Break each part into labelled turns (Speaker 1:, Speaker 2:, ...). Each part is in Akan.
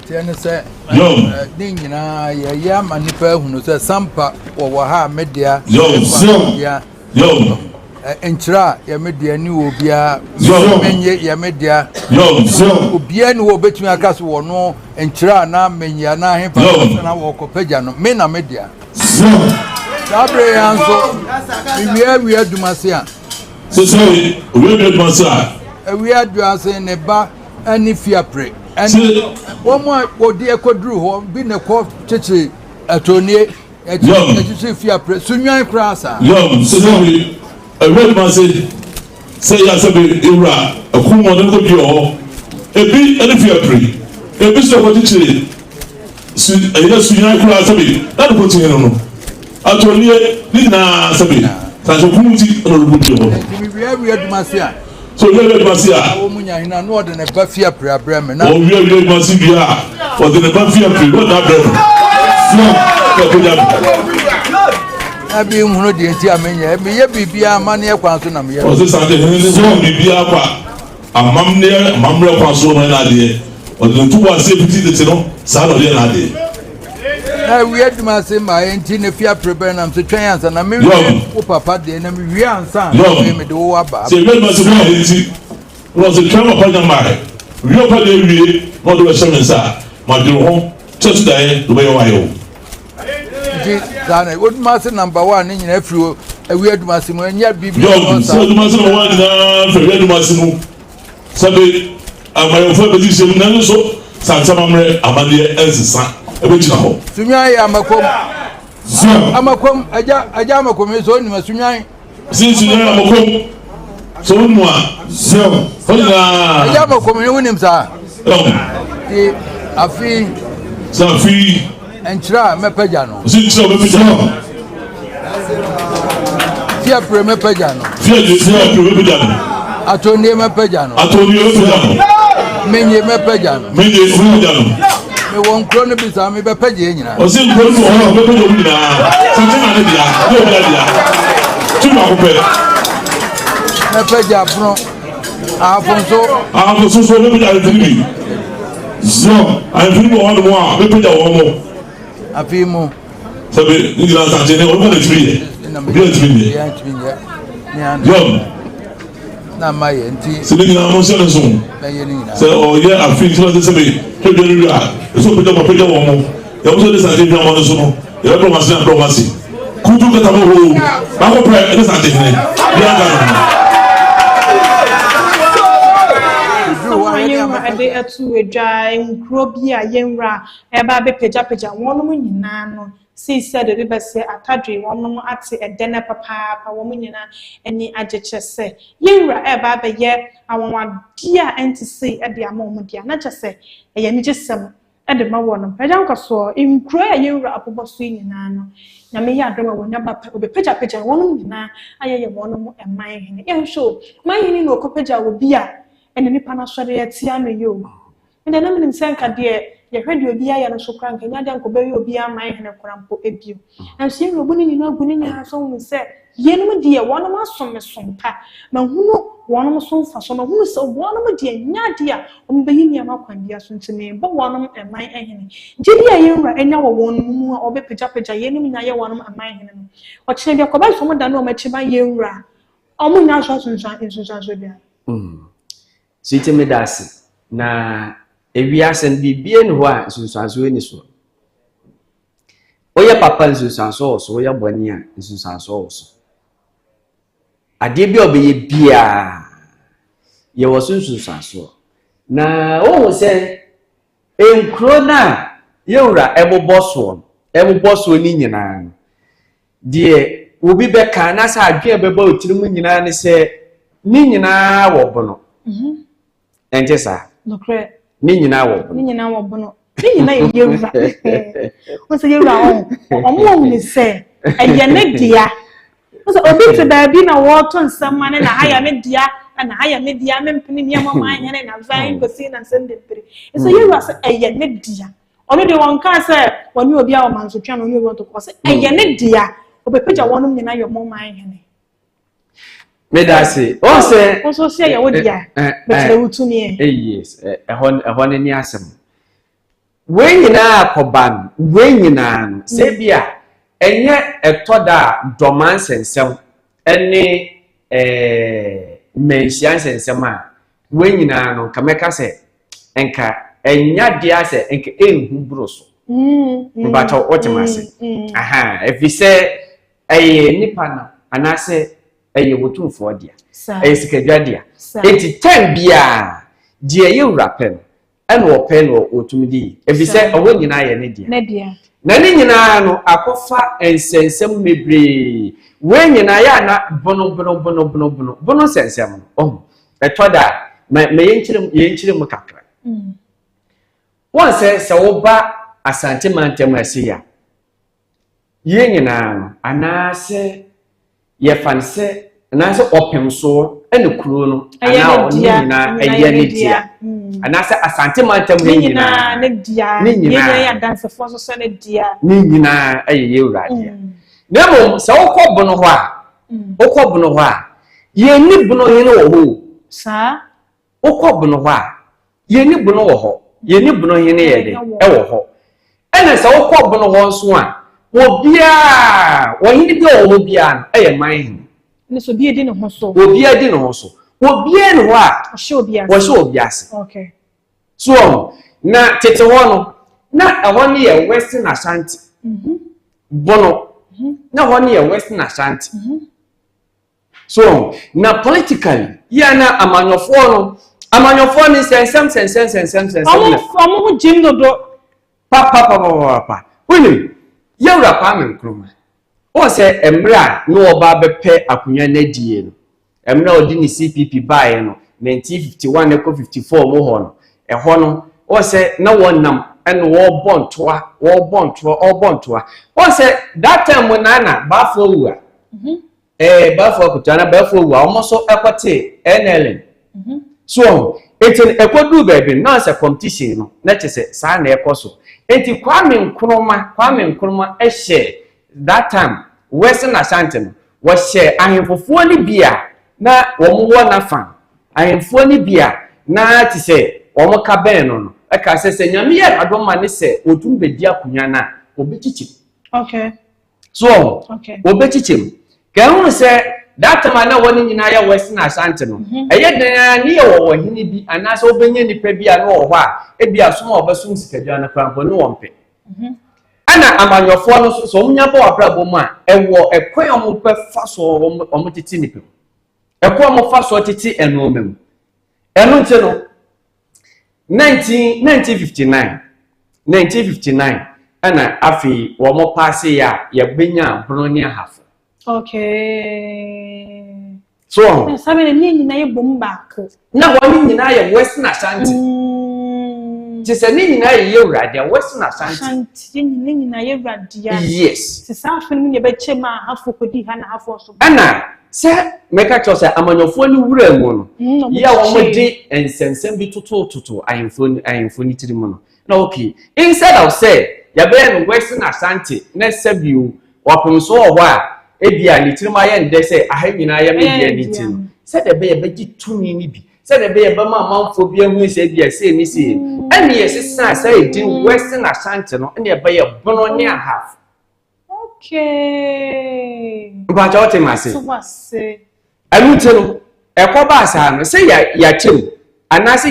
Speaker 1: Ɛteɛ ne sɛ ne nyinaa yɛyɛ ama nnipa ahunu sɛ sampa wɔwɔ ha a me dea dea nkyerɛ a yɛ me dea ne wɔ obiara menye yɛ me dea obiara ne wɔ obɛtumi aka so wɔ no nkyerɛ a na menye anaa hefa na wɔkɔpagya no me na me dea. Saa bere yi ara nso, mewie awia adwuma ase a.
Speaker 2: Sese owia awia adwuma ase a.
Speaker 1: Awia adwuma ase ne ba ne fiapre ɛne wɔn a wɔde ɛkɔduru hɔ bi na ɛkɔ kyekyere atɔnie ɛkyekyere fiapre sunwan koraa saa.
Speaker 2: Yam sese awia adwuma ase sɛ yɛ asɛ bi ewura ɛkum wɔn ɛkɔ dua hɔ ebi ɛne fiapre ebi nso ɛkɔ kyekyere. Su ɛyɛ sunyan koraa sɛbe na ne kɔkyi hene no atɔnie ne nyinaa sɛbe sanhyɛ kum nti na ɔrekɔ die hɔ.
Speaker 1: Nti me wia wia adwuma se a.
Speaker 2: So wia wia adwuma se a.
Speaker 1: Na wɔn mu nya hene a na ɔde ne ba fi apire abrɛ me na.
Speaker 2: Wɔn wia wia adwuma se wie a ɔde ne ba fi apire na ɔde abrɛ no. Fua na ɛkɔgya no.
Speaker 1: Na bi nhunu deɛ nti a menyɛ meyɛ biribiara amanneɛ kwan so na meyɛ.
Speaker 2: Ɔse sanhyɛ hene ne sɛ biribiara kwa. Amammerɛ amammerɛ kwan so na ɔyɛ n'adeɛ. Ɔde ne ntoboaseɛ fiti tete no, saa na ɔyɛ n'adeɛ.
Speaker 1: Na awie adwuma ase mmaeɛ nti na fie apere bɛn nam so twɛn ansa na mewie wo papa deɛ na mewie ansa na afei mede wo aba.
Speaker 2: Sɛ ewie adwuma ase mmaeɛ nti na ɔsɛ twɛn papa nya mmaeɛ. Wie papa deɛ wie na ɔde bɛhyɛ me nsa a, madwene ho kyɛ so daeɛ de wobɛyɛ wayɛ o.
Speaker 1: Nti saa na oduma ase number one ne nyinaa firi awie adwuma ase mu ɛnyɛ biribi.
Speaker 2: Yɔm sɛ adwuma ase number one nyinaa firi awie adwuma ase mu sɛbe amayɔfo ɛbɛgye hyɛ mu nanso so sansamammerɛ amanneɛ ɛnsesa ɛbɛgyina hɔ.
Speaker 1: Sunwan yɛ amakom. Amakom agya agya amakom yi sɛ onim asunwan.
Speaker 2: Sinsi yɛn a moko so wo mu a hɔ nyinaa.
Speaker 1: Ɛyɛ moko mi wonim saa. Ti afi.
Speaker 2: Sɛ afi.
Speaker 1: Nkyerɛ a mɛpɛgya no.
Speaker 2: Ɔsi nkyerɛ a mɛpɛgya no.
Speaker 1: Fiapre mɛpɛgya no.
Speaker 2: Fiapre mɛpɛgya no.
Speaker 1: Atonnie mɛpɛgya no.
Speaker 2: Atonnie mɛpɛgya no.
Speaker 1: Menye mɛpɛgya no.
Speaker 2: Menye mɛpɛgya no.
Speaker 1: Mewɔ nkuro no bi saa mebɛpɛgya yɛ nyinaa.
Speaker 2: Ɔsi nkuro no wɔ hɔ a ɔbɛpɛgya wɔn nyinaa. Sante na ne dea, ne obi adea. Tu baako pɛ.
Speaker 1: Mɛpɛgya pono. Ahafo nso.
Speaker 2: Ahafo nso so ɔbɛpɛgya ahemfo no bi. Zɔ ahemfo no bi wɔ hɔnom a ɔbɛpɛgya wɔn mo.
Speaker 1: Afei mu.
Speaker 2: Sɛbi ne nyinaa sante ne ɔno na tumi yɛ. Obi a tumi nyɛ. Yɔm.
Speaker 1: Na ma yɛ nti.
Speaker 2: Sɛ ne nyinaa mo nhyɛ ne so. Sɛ ɔyɛ afi nti na sɛ sɛbi hwɛ dua no wie a ɛsɛ ɔpɛgya wɔn apɛgya wɔn mo. Yɛn nso de sante hwɛ wɔn no so no yɛbɛbrɛ wɔn ase na brɛ wɔn ase. Kutu kata mo hoo baako pɛ ɛne sante hene biara nka ne ho.
Speaker 3: Yɛn wura de ato dwa nkuro bi a yɛn wura ɛreba abɛpagyapagya wɔnom nyinaa no Sei sɛ de bɛsɛ atadwe wɔnom ate ɛdɛ no papaapa wɔn nyinaa ani agye kyerɛ sɛ yɛn wura ɛreba abɛyɛ anwanwadeɛ a ɛnte sei de ama wɔn deɛ a na kyerɛ sɛ ɛyɛ anigyesɛm de ma wɔnom. Agya Nkɔsoɔ, nkuro a yɛn wura abobɔ so yi nyinaa no Nyame yɛ adom a wɔnya ba pɛ ɔbɛpagyapagya wɔnom nyinaa ayɛyɛ wɔnom man hene. Yɛnhwɛ o, man hene na ɔkɔpagya obi a ɛne nipa no asɔre atia no yi o. Me deɛ na menim sɛ nka deɛ yɛhwɛ deɛ obiara yɛ no so koraa nka ɛnyɛ adeɛ a nka ɔbɛyɛ obiara man hene koraa mpo bio. Nanso yɛn wura bu ne nyinaa gu ne nyinaa so hunu sɛ yeinom deɛ wɔnom asom me som pa. Mahunu wɔnom so mfasoɔ, mahunu sɛ wɔnom deɛ nyɛ adeɛ a wɔbɛyi nneɛma kwan biara so nti merebɔ wɔnom man hene. Gyedie a yɛn wura anya wɔ wɔn mu a ɔbɛpagyapagya yeinom nyinaa ayɛ wɔnom aman hene no, ɔkyena bi akɔba sɛ wɔdane wɔn akyi ma yɛn wura a, wɔnnya so nsunsuansoɔ biara.
Speaker 4: Sweetie meda ase. Na ewiase no biribiara nni hɔ a nsunsuansoɔ nni soɔ. Woyɛ papa nsunsuansoɔ wɔ so, woyɛ bɔne a nsunsuansoɔ wɔ so. Adeɛ bi a wobɛyɛ biara yɛwɔ so nsunsuansoɔ. Na wohu sɛ nkuro no a yɛwura ɛbobɔ soɔ no, ɛbobɔ soɔ no nyinaa no, Deɛ obi bɛka anaasɛ adwene a ɛbɛba wo tirim nyinaa ne sɛ ne nyinaa wɔ bono. Mhm. Ɛnte saa?
Speaker 3: Nokorɛ.
Speaker 4: Ne nyinaa wɔ bono.
Speaker 3: Ne nyinaa wɔ bono. Ne nyinaa yɛ yɛwura. Wɔn sɛ yɛwura wɔn wɔn wɔn ne sɛ ɛyɛ ne dea. Wɔn sɛ obi te baabi na wɔreto nsɛm ma ne na ha yɛ me dea na ha yɛ me dea me mpene nneɛma ma ahene na nfa nkosi na nsɛm bebree. Sɛ yɛwura sɛ ɛyɛ ne dea. Ɔno deɛ wɔnkaa sɛ wɔne obi a wɔma nsotwe na ɔne obi ɔtɔkɔ sɛ ɛyɛ ne dea ɔbɛpagya wɔnom nyinaa yɛ ɔmo man hene.
Speaker 4: Meda ase. Wɔn sɛ.
Speaker 3: Wɔn nso sɛ yɛ wo dea. Bɛkyerɛ wo tumi ɛ.
Speaker 4: Yes, ɛhɔ ɛhɔ ne ne asɛm. Wei nyinaa akɔba no, wei nyinaa no, sɛ bi a ɛnyɛ ɛtɔ da a dɔmaa nsɛnsɛm ne ɛɛ mmanhyia nsɛnsɛm a, wei nyinaa no, nka mɛka sɛ nka ɛnya deɛ asɛ nka ɛnhu boro so. Mpakyɛw, wote m ase? Aha, ɛfiri sɛ ɛyɛ nipa no anaasɛ ɛyɛ wɔtumfoɔ dea, ɛyɛ sikadwa dea. Enti time biara deɛ ɛyɛ wura pɛ no ɛna ɔpɛ na ɔtumi de yi, ɛfiri sɛ ɛhɔ nyinaa yɛ ne dea. Na ne nyinaa no akɔfa nsɛnsɛm bebree. Wei nyinaa yɛ ana bono bono bono bono bono bono nsɛnsɛm no ɔho ɛtɔ da a ma ma yɛnkyerɛ mu kakra. Wɔn sɛ woba Asante mantam ase a, yɛn nyinaa no anaasɛ yɛfa no sɛ anaasɛ ɔpem soɔ ɛna kuro no anaa ɔne nyinaa ɛyɛ ne dea, anaasɛ Asante mantam
Speaker 3: ne nyinaa ne dea,
Speaker 4: ne nyinaa
Speaker 3: yɛ adansefoɔ nso sɛ ne dea,
Speaker 4: ne nyinaa ɛyɛ yɛ wura dea. Na mmom sɛ wokɔ Bono hɔ a, wokɔ Bono hɔ a, yɛnni Bono hene wɔ hɔ o.
Speaker 3: Saa.
Speaker 4: Wokɔ Bono hɔ a, yɛnni Bono wɔ hɔ, yɛnni Bono hene yɛ de ɛwɔ hɔ. Ɛna sɛ wokɔ Bono hɔ nso a, obiara, ɔhene bi a ɔwɔ hɔ biara no ɛyɛ man hene.
Speaker 3: Ne so obiara di ne ho so.
Speaker 4: Obiara di ne ho so. Obiara ni hɔ a
Speaker 3: ɔhyɛ obi ase.
Speaker 4: Wɔhyɛ obi ase.
Speaker 3: Okay.
Speaker 4: So ɔho na tete hɔ no, na ɛhɔ no yɛ Western Ashanti. Bono. Na ɛhɔ no yɛ Western Ashanti. So na politically yɛ na amanyɔfoɔ no nsɛnsɛm sɛnsɛm sɛnsɛm sɛnsɛm.
Speaker 3: Ɔmo ho gyim dodo.
Speaker 4: Papapapapapa. Wonim, yɛwura Kwame Nkrumah, wɔn sɛ mmerɛ a na ɔba abɛpɛ akonnwa no adie no, mmerɛ a ɔde ne CPP baeɛ no, 1951 ɛkɔ 54 mu hɔ no, ɛhɔ no, wɔn sɛ na wɔnam ɛna wɔrebɔ ntoa, wɔrebɔ ntoa, wɔrebɔ ntoa. Wɔn sɛ that time mu na Baffour awu a, Baffour Akoto ana Baffour awu a, wɔn nso ɛkɔte NLN. So wɔn, eti no ɛkɔduru baabi no, na sɛ competition no, na kyerɛ sɛ saa na ɛkɔ so. Eti Kwame Nkrumah ɛhyɛ that time Western Ashanti no, wɔhyɛ ahemfofoɔ no bi a na wɔn wɔ n'afa, ahemfoɔ no bi a na te sɛ wɔn ka bɛn no, ɛka sɛ Nyame yɛ adom ma ne sɛ otum bɛdi akonnwa no a, obɛkyikyim. So wɔn wɔbɛkyikyim. Kɛn sɛ that time a na wɔn nyinaa yɛ Western Ashanti no, ɛyɛ dan a ne yɛ wɔ ɔhene bi anaasɛ wobɛnya nipa bi a ne wɔ hɔ a ebi asom a ɔbɛsom sikadwa no koraa mpo ne wɔn pɛ. Ɛna amanyɔfoɔ no nso sɛ wɔn nya bɔ abrabɔ mu a, ɛwɔ ɛkwan a wɔn bɛfa so wɔn tete nipa mu, ɛkwan a wɔn fa so tete nneɛma mu. Ɛno nti no 1959 ɛna afei wɔn paase yɛ a yɛbɛnya Bono ne Ahafo. So wɔn.
Speaker 3: Sábẹ́ ne nyinaa yɛ bom baako.
Speaker 4: Na wɔn nyinaa yɛ Western Ashanti. Te sɛ ne nyinaa yɛ yɛwura deɛ, Western Ashanti.
Speaker 3: Ashanti ne nyinaa yɛ wura dea.
Speaker 4: Yes.
Speaker 3: Te saa afei no yɛ bɛkyɛ mu a Ahafo kɔdi ha na Ahafo nso.
Speaker 4: Ɛna sɛ mɛka kyerɛ sɛ amanyɔfoɔ no wura mu no, yɛ a wɔn de nsɛnsɛm bi totototo ahemfo no tiri mu no, na okay, instead of sɛ yɛbɛyɛ no Western Ashanti na sɛbio wɔpem so wɔ hɔ a ebi a ne tirim ayɛ ndɛ sɛ aha nyinaa yɛ me deɛ ne ti no, sɛdeɛ ɛbɛyɛ bɛgye tumi no bi, sɛdeɛ ɛbɛyɛ bɛma amanfoɔ bi ahu sɛ ebi a sei ne sei, ɛne yɛsesa sɛ ɛdin Western Ashanti no ɛne ɛbɛyɛ Bono ne Ahafo. Mpakyɛ, wote ma ase? Ɛno nti no ɛkɔ baa saa no sɛ yɛakyɛ mu anaasɛ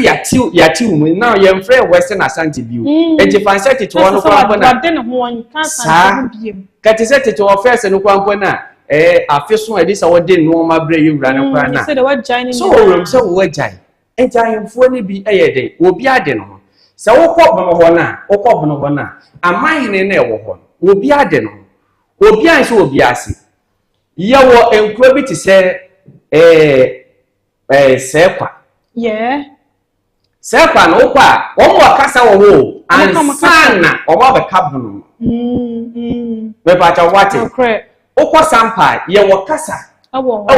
Speaker 4: yɛatew mu na yɛmfrɛ Western Ashanti bio. Nti fa sɛ tete hɔ no koraa mpo
Speaker 3: na
Speaker 4: saa kɛte sɛ tete hɔ fɛsɛ no koraa mpo na ɛɛ afe so a ɛde sɛ wɔde nneɛma brɛ yɛ wura no koraa na so wɔwuram sɛ wɔagyae. Nti ahemfoɔ no bi yɛ de obi ade no ho sɛ wokɔ Bono hɔ no a, wokɔ Bono hɔ no a, amanhene no ɛwɔ hɔ no, obi ade no ho, obi anhyɛ obi ase. Yɛwɔ nkuro bi te sɛ ɛɛ Sɛɛkwa. Sɛɛkwa no wokɔ a, wɔn wɔ kasa wɔ hɔ o ansa na wɔn abɛka Bono no. Mepatwa, wate? Wokɔ Sampa, yɛwɔ kasa
Speaker 3: ɛwɔ
Speaker 4: hɔ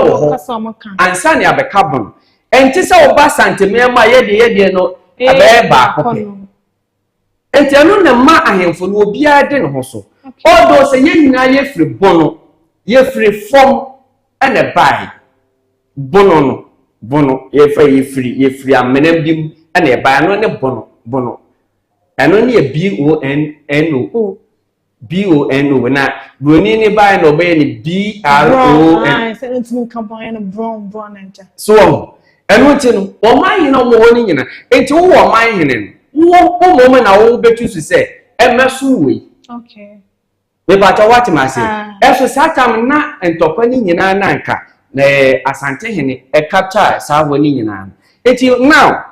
Speaker 4: ansa na abɛka Bono. Ɛnti sɛ woba Santeman a, yɛdeɛ no ɛbɛyɛ baako pɛ. Nti ɛno na mma ahemfo no obiara de ne ho so. Although sɛ yɛn nyinaa yɛfiri Bono, yɛfiri fam ɛna ɛbaeɛ. Bono no, Bono yɛfɛ yɛfiri amena bi mu ɛna ɛbaeɛ. Ɛno ne Bono. Ɛno ne yɛ B-O-N-N-O. B-O-N-O. Na buroni ne baeɛ na ɔbɛyɛ ne B-R-O-N. So wɔn ɛno nti no wɔn ahene a wɔwɔ no nyina nti wowɔ ɔman hene no wo wo mmom na wobɛtu so sɛ ɛmɛso wei.
Speaker 3: Okay.
Speaker 4: Mepakyɛw woate me ase? Ɛso saa tam na ntɔkwa no nyinaa na anka na ɛyɛ Asantehene ɛcapture saa hɔ no nyinaa no. Nti now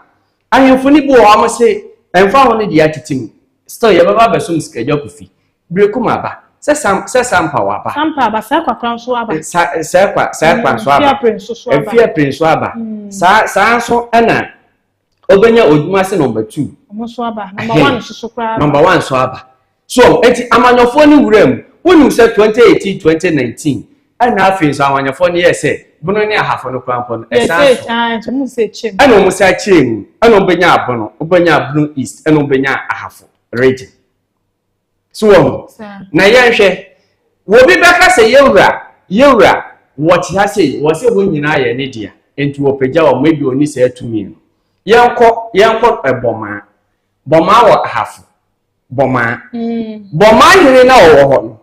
Speaker 4: ahemfo no bi wɔ hɔ a wɔn se ɛmfa ho no deɛ atete mu still yɛbɛba abɛsom Sikadwa Kofi. Berekum aba, sɛ sam sɛ Sampa waba.
Speaker 3: Sampa aba, Sɛkwa koraa nso aba.
Speaker 4: Sa Sɛkwa Sɛkwa nso aba.
Speaker 3: Mfiapre nso so aba.
Speaker 4: Mfiapre nso aba. Saa saa nso ɛna Obenya odwuma se number 2.
Speaker 3: Ɔmo nso aba. Number 1 nso so koraa aba.
Speaker 4: Number 1 nso aba. So eti amanyɔfoɔ no wura mu. Wonim sɛ 2018, 2019 ɛna afei nso amanyɔfoɔ no yɛɛ sɛ Bono ne Ahafo no koraa mpo no ɛsan so. Ɛna ɔmo san kyɛɛ mu. Ɛna ɔmo bɛnyaa Bono, ɔmo bɛnyaa Bono East, ɛna ɔmo bɛnyaa Ahafo region. So wɔ ho. Na yɛnhwɛ, obi bɛka sɛ yɛwura, yɛwura, wɔte ha sei, wɔ sɛ hɔ nyinaa yɛ ne dea, nti wɔpagya wɔn, ebi ɔni saa tumi no. Yɛnkɔ, yɛnkɔ Bɔmaa. Bɔmaa wɔ Ahafo. Bɔmaa. Mm. Bɔmaa hene na ɔwɔ hɔ no,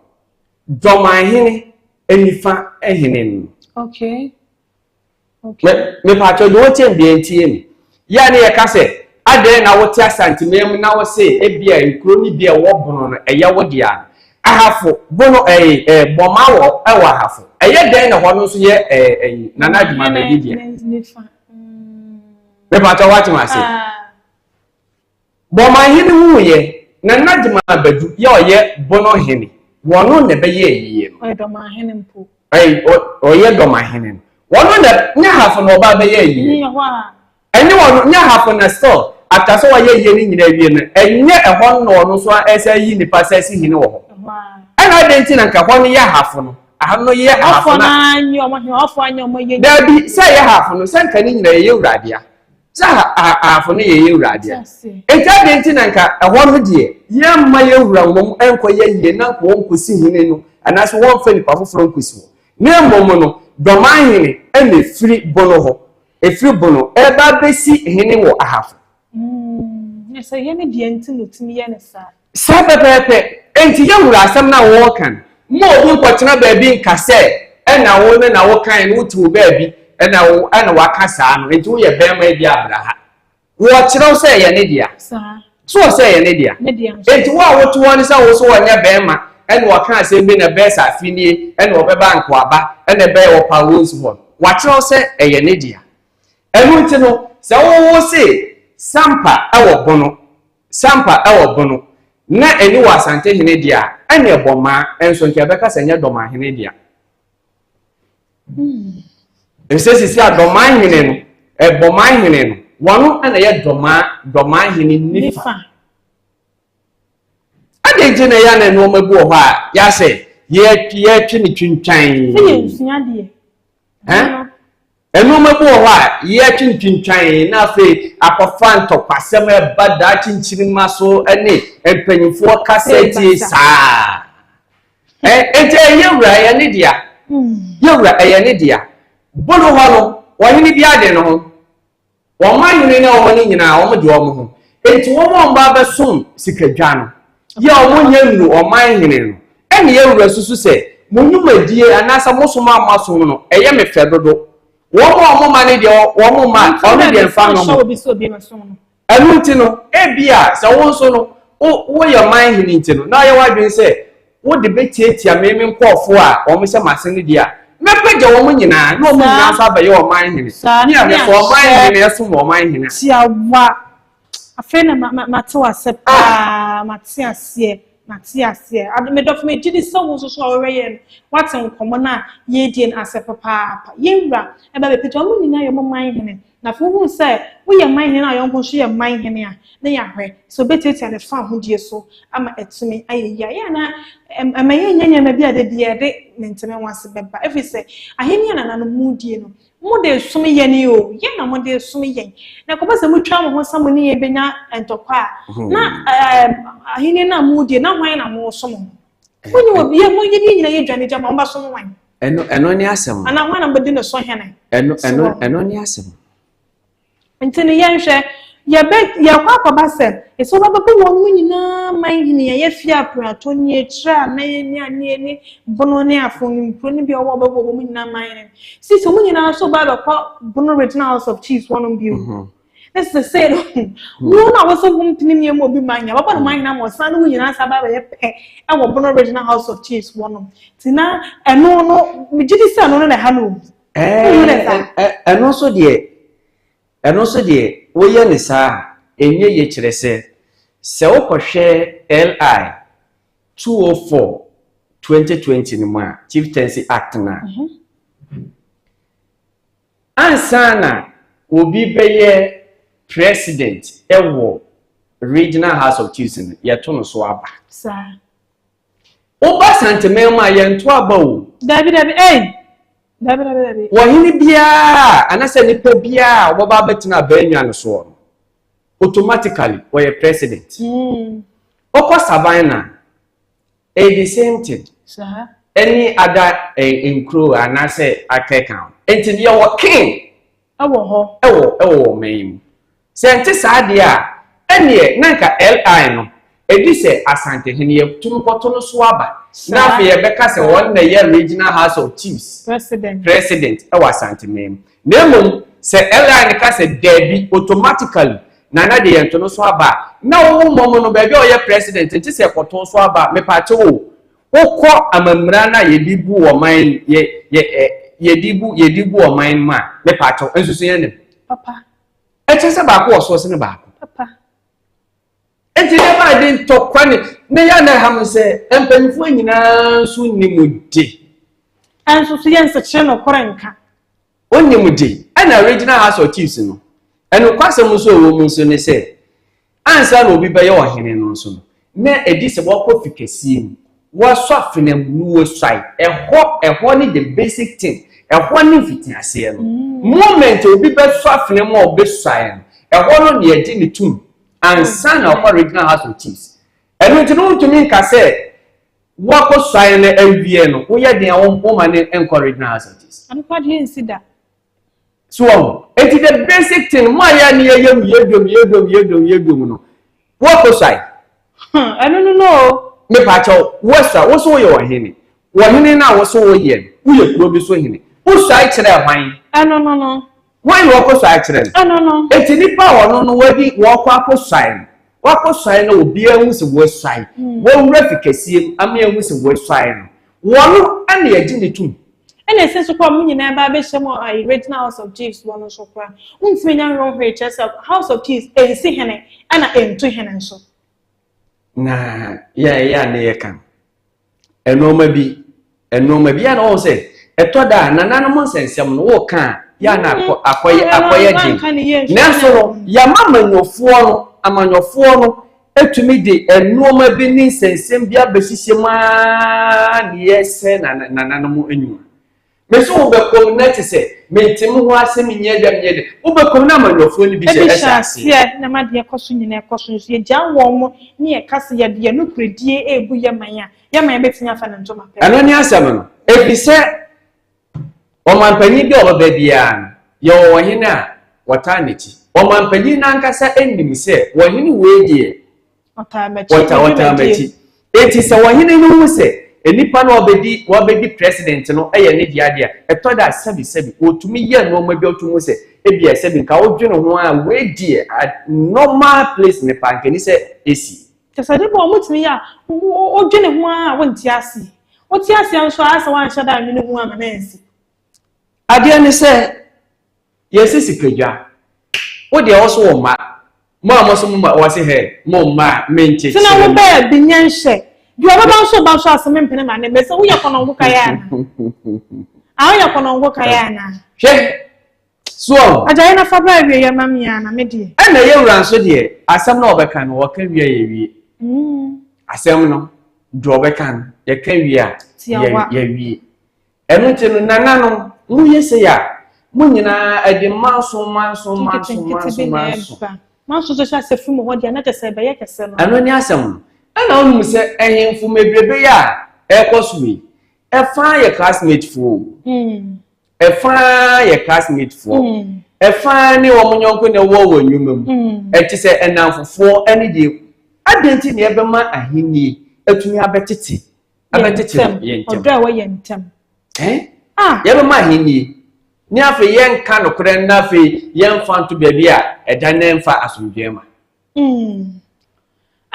Speaker 4: Dɔmaa hene nifa hene no.
Speaker 3: Okay.
Speaker 4: Mepatwɔ deɛ ɔkyɛn deɛ ntie me. Yɛ a ne yɛka sɛ adɛn na wote Asanteman mu na wose ebia nkuro no bi a ɛwɔ Bono no ɛyɛ wo dea no. Ahafo, Bono ɛyi ɛɛ Bɔma wɔ ɛwɔ Ahafo. Ɛyɛ dɛn na hɔ no nso yɛ ɛɛ ɛyi Nana Adwuma baabi dea. Mepatwɔ wate ma ase. Bɔmanhene wuiɛ, Nana Gyimah Badu yɛ ɔyɛ Bono hene, wɔno na ɛbɛyɛɛ yie no.
Speaker 3: Ɔyɛ Dɔmanhene mpo.
Speaker 4: Ɛy, ɔyɛ Dɔmanhene no. Wɔno na, nyɛ Ahafo na ɔba bɛyɛɛ yie no. Ɛnyɛ wɔno, nyɛ Ahafo na still, after sɛ wɔayɛ yie no nyinaa awie no, ɛnyɛ ɛhɔ no na ɔno nso ɛsɛ yi nipa sɛ si hene wɔ hɔ. Ɛna adɛn nti na nka hɔ no yɛ Ahafo no? Aha no yɛ Ahafo no. Daabi, sɛ ɛyɛ Ahafo no, sɛ nka ne nyinaa ɛyɛ Wura dea. Sɛ ahafo no yɛ yɛn wura dea. Enti adɛn nti na nka ɛhɔ no deɛ yɛmma yɛn wura mmom nkɔyɛ yie na nka wɔnkɔsi hene no anaasɛ wɔmfa nipa foforɔ nkɔsi hɔ? Na mmom no, Dɔmanhene na ɛfiri Bono hɔ, ɛfiri Bono ɛreba abɛsi hene wɔ Ahafo.
Speaker 3: Mm, sɛ yɛn deɛ nti na ɔtumi yɛ no saa.
Speaker 4: Saa pɛpɛɛpɛ. Enti yɛn wura asɛm no a wɔreka no, mma obi nkɔtena baabi nka sɛ ɛna wo ne na wokae no wote wo baabi ɛna wo ɛna waka saa no enti woyɛ bɛrima ebi abra ha. Wɔkyerɛ wo sɛ ɛyɛ ne dea. So wɔ sɛ ɛyɛ ne dea. Enti wo a wote hɔ no sɛ wo so wɔnyɛ bɛrima ɛna wɔka asɛm bi na ɛbɛyɛ sɛ afe nie ɛna wɔbɛba nkoaba ɛna ɛbɛyɛ wɔpa wo nsi hɔ no. Wɔakyerɛ wo sɛ ɛyɛ ne dea. Ɛno nti no sɛ wowo se Sampa ɛwɔ Bono Sampa wɔ Bono, na ɛni wɔ Asantehene dea a, ɛneɛ Bɔmaa nso nka yɛbɛka sɛ ɛnyɛ Dɔmahene dea. Ɛfisɛ sisi a Dɔmahene no, Bɔmahene no, wɔno na ɛyɛ Dɔmaa, Dɔmahene nifa. Adɛn nti na ɛyɛ na nneɛma bi wɔ hɔ a yɛasɛ yɛtwe ne twintwan?
Speaker 3: Sɛ yɛnsua deɛ.
Speaker 4: Nneɛma bi wɔ hɔ a yɛtwentwentwan na afei akɔfa ntɔkwasɛm ɛba daakye nkyirimma so ne mpanyinfoɔ kasa tie saa. Enti ɛyɛ wura ɛyɛ ne dea. Yɛ wura ɛyɛ ne dea. Bono hɔ no, ɔhene bi ade ne ho. Wɔn ahene ne wɔn no nyinaa, wɔn de wɔn ho. Enti wɔn a wɔba abɛsom sikadwa no, yɛ a wɔnyɛ nnuru ɔman hene no, ɛne yɛn wura susu sɛ, mo nnwumadie anaasɛ mo som a moasom no, ɛyɛ me fɛ dodo. Wɔn a wɔma no deɛ, wɔn mma, ɔno deɛ mfa no ho. Ɛno nti no, ebia sɛ wo nso no, wo, woyɛ ɔman hene nti no, na woayɛ w'adwene sɛ wode bɛtiatia me me nkurɔfoɔ a wɔhyɛ m'ase no deɛ a, mɛpagya wɔn nyinaa, na wɔn nyinaa nso abɛyɛ ɔman hene. Ne a mɛfa ɔman hene ɛsom ɔman hene.
Speaker 3: Tiawa. Afei na mate w'ase paa, mate aseɛ, mate aseɛ. Ade me dɔfo, megye di sɛ wo nso so a wɔhwɛ yɛn no, woate nkɔmmɔ no a yɛredie no ase papaapa. Yɛn wura ɛba bɛpagya wɔn nyinaa yɛ wɔn man hene. Na afei wohunu sɛ woyɛ man hene na yɔnko nso yɛ man hene a, na yɛahwɛ sɛ obetiatia ne fahodie so ama atumi ayɛ yie a. Ɛyɛ a na ɛma yɛnyɛ nneɛma bi a da biara yɛde mentemehoase bɛba. Ɛfiri sɛ ahenni a nananom modie no, mode resom yɛn o, yɛn na mode resom yɛn. Na ɛkɔba sɛ motwa mo ho sɛ mo ne yɛn bɛnya ntɔkwa a, na ahenni no a modie, na hwan na moresom no? Monyi obi, yɛ mo yɛn nyinaa yɛdwane gya ma mobɛsom hwan?
Speaker 4: Ɛno ɛno ne asɛm.
Speaker 3: Anaa hwan na mobɛdi ne so hene?
Speaker 4: Ɛno ɛno ɛno ne asɛm.
Speaker 3: Nti no yɛnhwɛ. Yɛbɛ, yɛkɔ akɔba sɛ, ɛsɛ wɔbɛbɛbɔ wɔn mu nyinaa man hene yɛyɛ fie apreato nie, kyerɛ a nan ne aneɛ ne Bono ne Afo ne nkuro no bi a wɔwɔ bɛbɔ wɔn nyinaa man hene. Sisi wɔn nyinaa nso ba bɛkɔ Bono Regional House of Chiefs wɔnom bio. Ne sɛ sɛ no, wɔn a wɔsɛ wɔn mpene nneɛma obi man hene, wɔbɛbɔ ne man hene ama ɔsan ne wɔn nyinaa sa ba bɛyɛ pɛ ɛwɔ Bono Regional House of Chiefs wɔnom. Ti na ɛno no, megye di sɛ ɛno no na ɛha no.
Speaker 4: Ɛno nso deɛ Ɛno nso deɛ woyɛ no saa a, ɛnyɛ yie kyerɛ sɛ, sɛ wokɔhwɛ LI 204 2020 no mu a, Chieftaincy Act no a, ansa na obi bɛyɛ president wɔ Regional House of Chiefs no, yɛto no so aba.
Speaker 3: Saa.
Speaker 4: Woba Santeman mu a, yɛnto aba o.
Speaker 3: Dabi, dabi, ei! Dabi, dabi, dabi.
Speaker 4: Ɔhene biara anaasɛ nipa biara a wɔbɛba abɛtena abannwa no soɔ no, automatically ɔyɛ president. Wokɔ Savannah, ɛyɛ the same thing.
Speaker 3: Saa.
Speaker 4: Ɛne ada eh, nkuro anaasɛ akɛka ho. Nti yɛwɔ king.
Speaker 3: Ɛwɔ hɔ.
Speaker 4: Ɛwɔ ɛwɔ ɔman yi mu. Sɛ ɛnte saa deɛ a, ɛnneɛ na anka LI no, ɛdi sɛ Asantehene, yɛtumi kɔto no so aba, na afei yɛbɛka sɛ wɔn na ɛyɛ Regional House of Chiefs
Speaker 3: President.
Speaker 4: President wɔ Asanteman mu. Na mmom, sɛ LI no ka sɛ daabi, automatically, Nana deɛ yɛnto no so aba a, na wo mmom no, baabi a ɔyɛ President, nte sɛ yɛkɔto so aba a, mepaakyɛw o, wokɔ amammura no a yɛde bu ɔman, yɛ, yɛ, ɛ, yɛde bu, yɛde bu ɔman no mu a, mepaakyɛw, nsusuiɛ ne.
Speaker 3: Papa.
Speaker 4: Ɛkyerɛ sɛ baako wɔ soɔ sene baako.
Speaker 3: Papa.
Speaker 4: Nti ne ba de ntɔkwa ne ne yɛ na ɛha mo sɛ mpanyinfoɔ nyinaa nso nim de.
Speaker 3: Ɛnso so yɛ nsekyerɛ nokorɛ nka.
Speaker 4: Onim de. Ɛna Regional House of Chiefs no, ɛnokwasɛm nso a ɛwɔ mu nso ne sɛ, Ansa na obi bɛyɛ ɔhene no nso no, na ɛdi sɛ wakɔ fi kɛseɛ mu, wasɔ afena mu na wasuae. Ɛhɔ, ɛhɔ ne the basic thing. Ɛhɔ ne mfitiaseɛ no. Moment a obi bɛsɔ afena mu a ɔbɛsuae no, ɛhɔ no na yɛgye ne tom ansa na ɔkɔ Regional House of Chiefs. Ɛno nti no wontumi nka sɛ woakɔsuae no awie no, woyɛ den a woma no nkɔ Regional House of Chiefs.
Speaker 3: Ɛno koraa deɛ ɛnsi da.
Speaker 4: So wɔn eti the basic thing mo a yɛ ne yɛ yɛ mu yɛ dwom yɛ dwom yɛ dwom yɛ dwom no wɔkɔ suae.
Speaker 3: Ɛno no no o.
Speaker 4: Mepa kyɛw wɔsua wo so woyɛ ɔhene ɔhene no a wo so woyɛ no woyɛ kuro bi so hene wosuae kyerɛ hwan.
Speaker 3: Ɛno no no.
Speaker 4: Hwan na wɔkɔ suae kyerɛ no.
Speaker 3: Ɛno no.
Speaker 4: Eti nipa a ɔno no wɔadi wɔkɔ akɔ suae no wakɔ suae no obiara hu sɛ wɔasuae wɔwura fi kɛseɛ mu ama ehu sɛ wɔasuae no wɔn ɛna yɛgye ne tum.
Speaker 3: Ɛna ɛsɛ nso koraa mo nyinaa ba abɛhyia mu ayi Regional House of Chiefs wɔ no nso koraa wontumi nya ho hwee kyerɛ sɛ House of Chiefs ɛnsi hene ɛna ɛntu hene nso.
Speaker 4: Na yɛ yɛ a ne yɛ ka nneɛma bi nneɛma bi yɛ na wɔn sɛ ɛtɔ da a nananom nsɛnsɛm no wɔka a yɛ a na akɔ akɔyɛ akɔyɛ den nanso no yɛma amanyɔfoɔ no amanyɔfoɔ no tumi de nnoɔma bi ne nsɛnsɛm bi abɛhyehyɛ mu ara ne yɛsɛ nananom nnwuma. Me so wobɛkɔ mu na te sɛ mente me ho ase menyɛ dɛ menyɛ dɛ wobɛkɔ mu na amanyɔfoɔ no bi hyɛ
Speaker 3: ɛhyɛ aseɛ. Na ma deɛ ɛkɔ so nyinaa ɛkɔ so nso yɛgyaa wɔn mo ne yɛka sɛ yɛde yɛn nokorɛdie ɛrebu yɛ man a yɛ man bɛtumi afa ne ntoma pɛ.
Speaker 4: Ɛno ne asɛm no ɛfiri sɛ Ɔmanpanyin bi a ɔbɛba biara no, yɛwɔ ɔhene a wɔtaa n'akyi. Ɔmanpanyin no ankasa nim sɛ ɔhene wei deɛ,
Speaker 3: Ɔtaa m'akyi,
Speaker 4: ɔtaa
Speaker 3: me
Speaker 4: ɔtaa
Speaker 3: dwumadie.
Speaker 4: m'akyi. Enti sɛ ɔhene no hu sɛ nnipa no a ɔbɛdi wɔabɛdi president no yɛ ne dea deɛ a, ɛtɔ da a sɛbisɛbi ɔtumi yɛ nneɛma bi a ɔtumi hu sɛ ebia sɛbi nka wodwene ho a wei deɛ a normal place no paa nka ɛni sɛ ɛsi.
Speaker 3: Kyerɛ sɛ ade bi wɔ hɔ a wɔtumi yɛ a wodwene ho ara a wonte aseɛ. Wote aseɛ nso a ayɛ sɛ woanhyɛ da annwene ho amma no ansi.
Speaker 4: Adeɛ ne sɛ yɛsi sikadwa. Wo deɛ wo so wo mma. Mo a mo so mo mma wɔse hɛ mo mma a menkyekyere
Speaker 3: Tena wo
Speaker 4: mo.
Speaker 3: baabi nyɛ nhyɛ. Deɛ ɔbɛba nso ba nso ase mempene ma ne mma. Sɛ woyɛ kɔnɔngo kaeɛ anaa? Ah woyɛ kɔnɔngo kaeɛ anaa?
Speaker 4: Hwɛ So wahu?
Speaker 3: Agyae na fa bra awieɛ ma me aa na me deɛ.
Speaker 4: Ɛna yɛ wura nso deɛ asɛm no a ɔbɛka no ɔka wie a yɛwie. Asɛm no deɛ ɔbɛka no yɛka wie a yɛwie. Ɛno nti no nananom moyɛ sei a mo nyinaa ɛde manso manso manso manso manso.
Speaker 3: Manso nso hyɛ asɛ firi mo hɔ deɛ na kyɛ sɛ ɛbɛyɛ kɛse no.
Speaker 4: Ɛno ne asɛm no. Ɛna wonim sɛ ɛhemfo bebrebe yi a ɛrekɔ so yi ɛfa yɛ classmate foɔ o. Ɛfa ara yɛ classmate foɔ. Ɛfa ne wɔn nyɔnko na ɛwɔ wɔn nnwuma mu. Ɛte sɛ ɛnamfofoɔ ne deɛ, adɛn nti na yɛbɛma ahennie atumi abɛtete abɛtete yɛn ntam?
Speaker 3: Ɔdɔ a ɛwɔ yɛn ntam.
Speaker 4: Eh? Yɛbɛma ahennie ne afei yɛnka nokorɛ, na afei yɛmfa nto baabi a ɛda ne mfa asomdwoeɛ ma.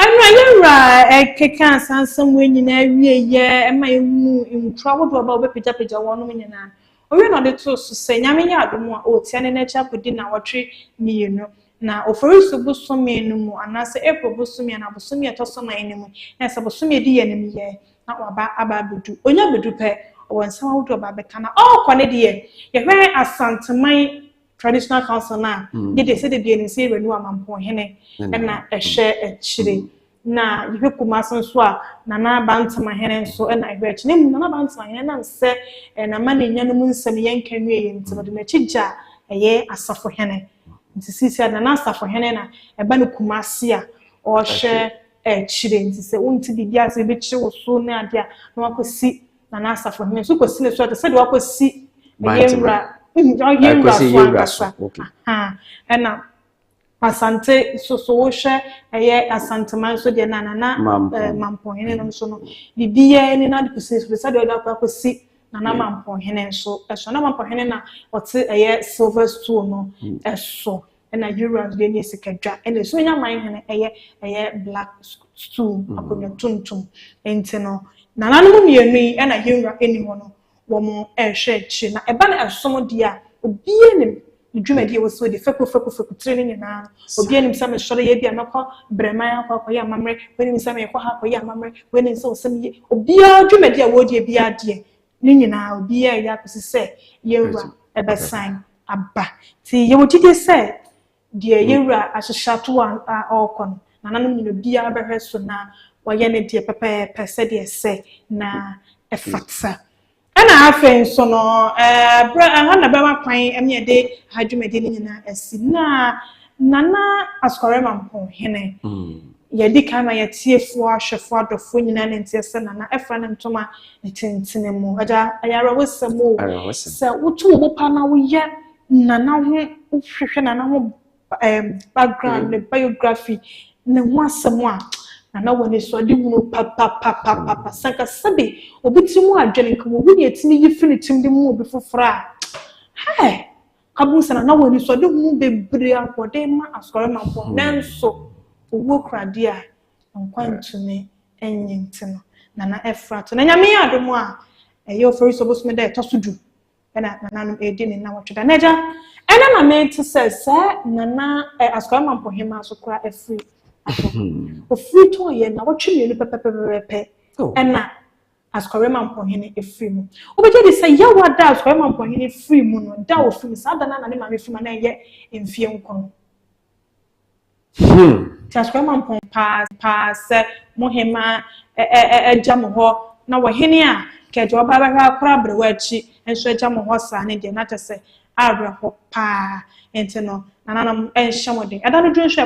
Speaker 3: Ɛno a yɛwura ɛkeka saa nsɛm wei nyinaa wie yɛ ɛma yɛhunu nkuro ahodoɔ ba wɔbɛpagyapagya wɔnom nyinaa. Owie na ɔde too so sɛ Nyame yɛ adom a, ɔretia ne n'akyi akɔdi nnawɔtwe 2, na Oforisuo bosome no mu anaasɛ April bosome anaa bosome a ɛtɔ so 4 no mu, na sɛ bosome a ɛdi yɛn anim yɛ na waba aba abɛdu. Onya bɛdu pɛ, ɔwɔ nsɛm ahodoɔ ɔba abɛka na ɔrekɔ ne deɛ, yɛhwɛ Asanteman Traditional Council no a, yɛde sɛdeɛ bi anim sɛ yɛwura nu Amampɔnhene ɛna ɛhwɛ akyire, na yɛhwɛ Kumase nso a, Nana Bantamahene nso ɛna ɛhwɛ akyire. Na mmom Nana Bantamahene nam sɛ ɛnama ne nyanom nsɛm yɛnka nwie yɛ nti, ɔde n'akyi gya ɛyɛ Asafohene. Nti sisi a, Nana Asafohene na ɛba no Kumase a ɔrehwɛ akyire. Nti sɛ wonti biribi ase bɛkyerɛ wo so ne adeɛ a, na wakɔsi Nana Asafohene so, kɔsi ne so a, te sɛ deɛ wakɔsi ɛyɛ nwura yɛwura so ankasa. Ɛna Asante so so, wohwɛ ɛyɛ Asanteman nso deɛ, na Nana Mampɔnhene no nso no, biribiara ni na de kɔsi so sɛdeɛ ɔde akɔ akɔsi Nana Mampɔnhene nso ɛso. Nana Mampɔnhene na ɔte ɛyɛ silver stool no ɛso, ɛna yɛwura deɛ ne sikadwa, ɛna esu nyaman hene ɛyɛ black stool, akonnwa tuntum. Nti no nananom mmienu yi ɛna yɛwura ɛni hɔ no, wɔn ɛrehwɛ akyire. Na ɛba no ɛsom deɛ a, obiara nim ne dwumadi a ɛwɔ so de fɛku fɛku fɛku tiri ne nyinaa. Obiara nim sɛ mesɔre yɛ bi a, mɛkɔ Brɛman akɔ akɔyɛ amammerɛ. Wɔn nim sɛ mekɔ ha akɔyɛ amammerɛ. Wɔn nim sɛ ɔsɛm yie. Obiara dwumadi a wɔredi biara deɛ ne nyinaa, obiara yɛ akɔsi sɛ yɛwura ɛbɛsan aba. Nti yɛwɔ gyidie sɛ deɛ yɛwura ahyehyɛ ato a ɔrekɔ no, nananom nyina obiara bɛhwɛ so na wɔyɛ ne deɛ pɛpɛɛpɛ sɛdeɛ sɛ na ɛfata. Ɛna afei nso no, berɛ ɛhɔ na bɛma kwan ɛne yɛde ha dwumadie no nyinaa asi. Na Nana Asukɔrɛ Mampɔnhene, yɛdi kan ma yɛtiefoɔ, ahwɛfoɔ, adɔfoɔ nyinaa ne nteɛ sɛ Nana ɛfra ne ntoma ne tentene mu. Agya, ɛyɛ awerɛhosɛm o, sɛ woto wo bo pa na woyɛ Nana ho, wohwehwɛ Nana ho background, ne biography, ne ho asɛm a, Nana wɔ ne so ade hunu papapapapa. Sɛ nka sɛbe obi ti mu adwene nka wɔwu ne ɛtumi yi firi ne tirim de mu obi foforɔ a, hɛ kabu sɛ Nana wɔ ne so ade hunu bebree ahoɔden ma Asɔre Mampɔn. Nanso owuo kuradeɛ a nkwa ntumi nyɛ nti no, Nana ɛfra to. Na Nyame yɛ adom a, ɛyɛ Oforisuo bosome da ɛtɔ so 10 ɛna nananom ɛredi ne nnawɔtwe da. N'agya, ɛna na mente sɛ sɛ Nana Asukɔrɛ Mampɔhema so koraa afiri atɔ. Ofiri tɔɔ yɛ nnawɔtwe 2 pɛpɛpɛpɛpɛ ɛna Asukɔrɛ Mampɔhene efiri mu. Wobɛgye di sɛ yawa da Asukɔrɛ Mampɔhene firi mu no, da ofiri mu saa da no na ne maame firi mu na ɛyɛ mfie 9. Nti Asukɔrɛ Mampɔn paa paa sɛ mo hema ɛgya mo hɔ na wɔhene a kɛgye ɔba bɛhwɛ akora aberewa akyi nso agya mo hɔ saa ne deɛ, na kyɛ sɛ awerɛhɔ paa. Nti no nananom ɛnhyɛ mo den, ɛda no duru nso.